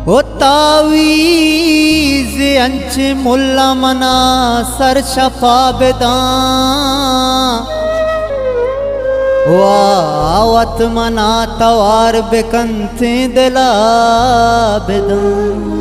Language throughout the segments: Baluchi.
او تعویز انچیں ملا منا سر شپا بداں، وا وت منا توار بکنتیں دلا بداں۔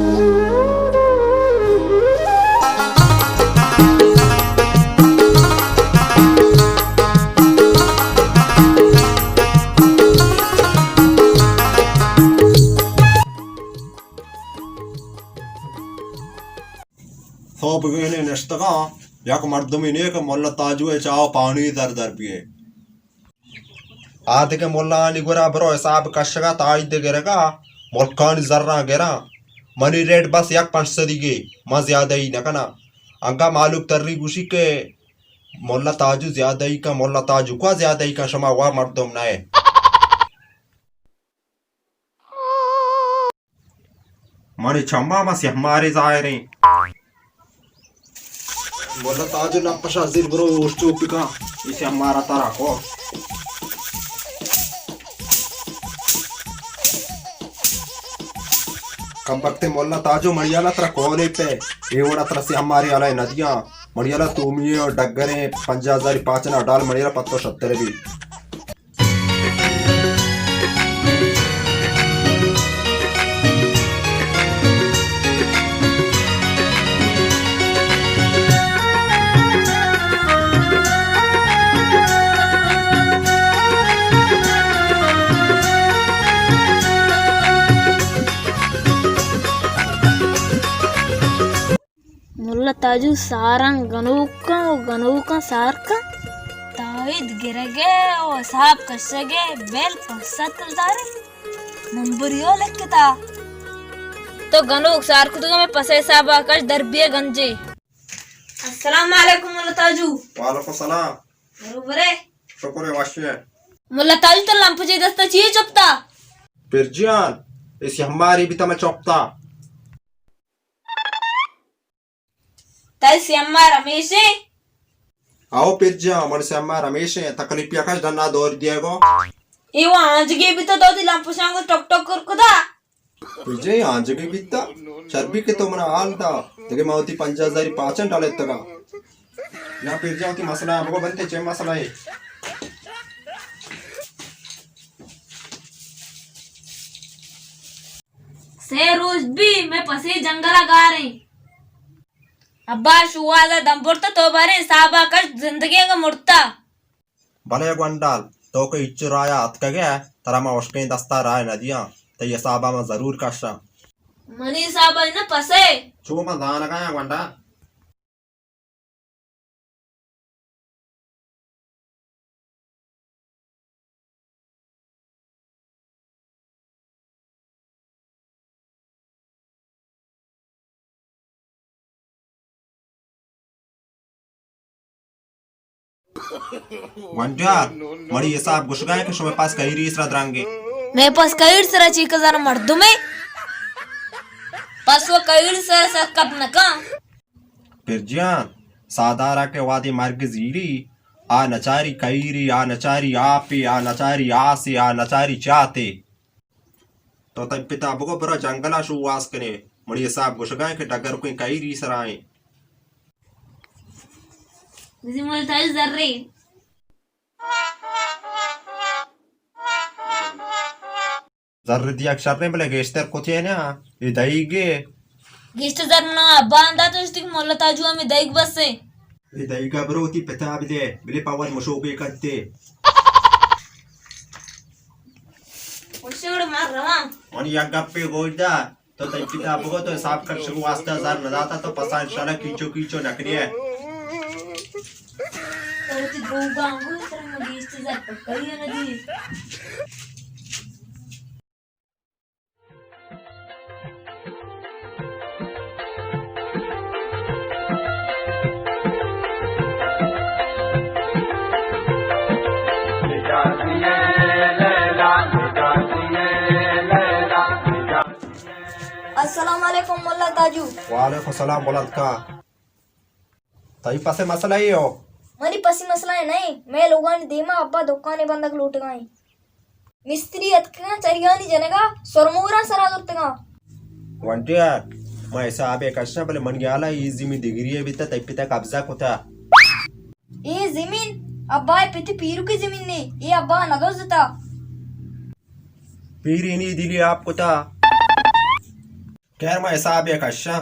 سوبگینے نشتگاں، یک مردمے نے کہ ملا تاجو ءِ چاہ ءُ پانی در در بیئے۔ آ دگہ ملایانی گورا برو، حساب کشگا، تائید گرگا، ملکانی زراں گراں۔ منی ریٹ بس یک پنچ سدیگے، من زیادہ ای نہ کناں۔ انگا مالوک تری گوشی کہ ملا تاجو زیادہ ای کن، ملا تاجو کوا زیادہ ای کن، شما وا مردم نہ ئے۔ منی چماں ما سیاہ مارے ظاہریں۔ ملا تاجو نپشا زیر برو اوشتو پکا، اے سیاہ مارا ترا کو۔ کم بخت ملا تاجو، مڑیالا ترا کولے پہ، اے وڑا ترا سیاہ مارے علیہ ندیاں۔ مڑیالا تومی ڈگریں پنجاہ ہزار پاچنا ڈال، مڑیالا پتو شتر بی۔ ملا تاجو ساراں گنوکاں و گنوکاں سار کن۔ تائید گرگے و حساب کشگے، بیل پنچ سد دارے۔ نمبر یو لکھتا۔ تو گنوک سار کتگا، میں پسے حسابا کش، در بیے گنجے۔ السلام علیکم ملا تاجو۔ وعلیکم السلام۔ برو برے۔ شکر ہے، واشی ہے۔ ملا تاجو تو لمپ جے دستا چیے چپتا؟ پر جان، اسی ہماری بھی تمہیں چپتا۔ تئی سیاہ مار ہمیشیں؟ آؤ پت جان، من سیاہ مار ہمیشیں۔ تکلیف یا کش ڈنا دور دیا گو۔ اے وہ آنجگے بھی تو دو دی لمپشاں کو ٹک ٹک کر کدا۔ پت جان، آنجگے بھی تا۔ چربی کے تو منا حال دا۔ دگے ما ہوتی پنجاہ ہزاری پاچن ڈالے تگا۔ یا پت جان، ہوتی مسئلہ ہے، بگو بنتے چے مسئلہ ہے؟ سے روچ بی مئے پسے جنگل ءَ گاریں۔ ابا شوہاز ءَ دم برتا، تو باریں حساب ءَ کش، زندگی انگا مرتا۔ بلے گونڈل، تو کہ ہچ راہ ءَ اتکگ ئے، ترا ما ہشکیں دست ءَ راہ نہ دیاں، تئی حساب ءَ ما ضرور کشاں۔ منی حساب ءَ نہ پسے۔ چو من زانگ ءَ آں گونڈل۔ گونڈیار، مڑی حساب گوشگا ہے کہ شمئے پاس کئی ریس را درانگے۔ مئے پاس کئی ریس را چی کزان مردمے؟ پس وہ کئی ریس را سر کپ نکا۔ پرجیان، سادارا کہ وادی مرگ زیری، آ نچاری کئیری، آ نچاری آپی، آ نچاری آسی، آ نچاری چاتے۔ تو تئی پتا بگو برا جنگلا شو واس کنے، مڑی حساب گوشگائیں کہ ڈگر کوئی کئیری سرائیں۔ بزی مول تاج زرے۔ زر دیگ شریں، بلے گیشتر کتے نا، اے دئیگے۔ گیشتر زر منا ابا اندا تو اشتی کہ مولا تاجو ہمیں دئیگ بس ہے۔ اے دئیگا برو وتی پتا بدے، بلے پاور مشوکے کتے۔ وشوڑ مار رواں۔ من یک گپے گوش دار۔ تو تئی پتا بگو تو حساب کشگ واسطہ زر نداتا تو پسا انشاءاللہ کیچو کیچو نکنی ہے۔ تو وتی دروگاں گو ترا من گیشتر زر پکئی ندی۔ السلام علیکم ملا تاجو۔ وعلیکم السلام بلند کا۔ تئی پس مسئلہ اے ہو؟ منی پسی مسئلہ اے نئیں، مئے لوگانی دیما ابا دکانے بندگ لوٹگائیں۔ مستری اتکگاں چریانی جنگا سرموراں سرا زرتگاں۔ ونٹیار، ما حساب ءَ کشاں، بلے من یالا اے زمین دگری ءَ بیتا، تئی پتا قبضہ کتا۔ اے زمین ابا ءِ پتی پیرکی زمین نے، اے ابا نہ دزتا۔ پیرینی دلی آپ کتا۔ خیر، ما حساب ءَ کشاں۔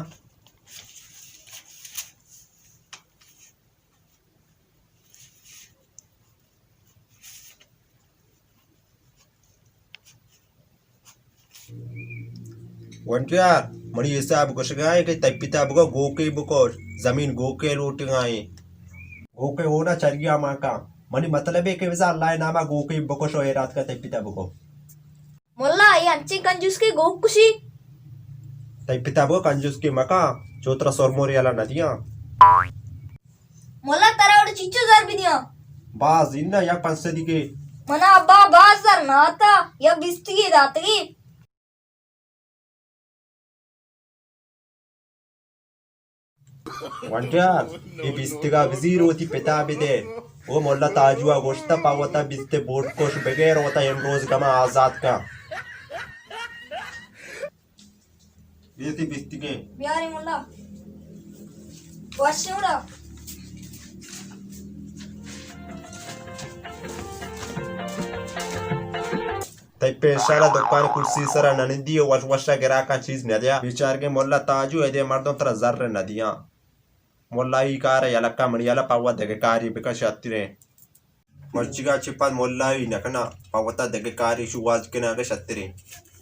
ونٹیار، منی حساب گوشگا ایں کہ تئی پتا بگو گوکے بکش، زمین گوکے لوٹگا ایں۔ گوکے ہونا چریا ماں کا۔ منی مطلب ہے کہ بزاں اللہ ءِ ناما گوکے بکش و اے رات کا تئی پتا بگو۔ ملا، اے انچیں کنجوسکے گوک کشی؟ تئی پتا بگو کنجوسکے مکاں، چو ترا سرموری الا نہ دیاں۔ ملا، ترا وڑ چچو زر بدیاں؟ باز اناں، یک پنچ سدی کے۔ منا ابا باز زر نہ آتا، یک بیستگے داتگی۔ ونٹیار، اے بیستگا بزیر وتی پتا بدے۔ او ملا تاجوا گوشتا پا وتا بیستے بوٹ کش بگیر وتا امروز کما آزاد کن۔ بیتی بیستگے۔ بیاری ملا۔ وشی ملا۔ تئی پیشانا دکان کرسی سرا ننندی و وش وشا گراکاں چیز ندیا۔ بیچارگیں ملا تاجو، ادے مردم ترا زر ندیاں۔ ملائی کار یلکا منی یلا پاوا دگہ کاری بکن شتریں۔ مرچیگا چہ پد ملائی نکناں، پہ وتا دگہ کارے شوہاز کناں اگہ شتریں۔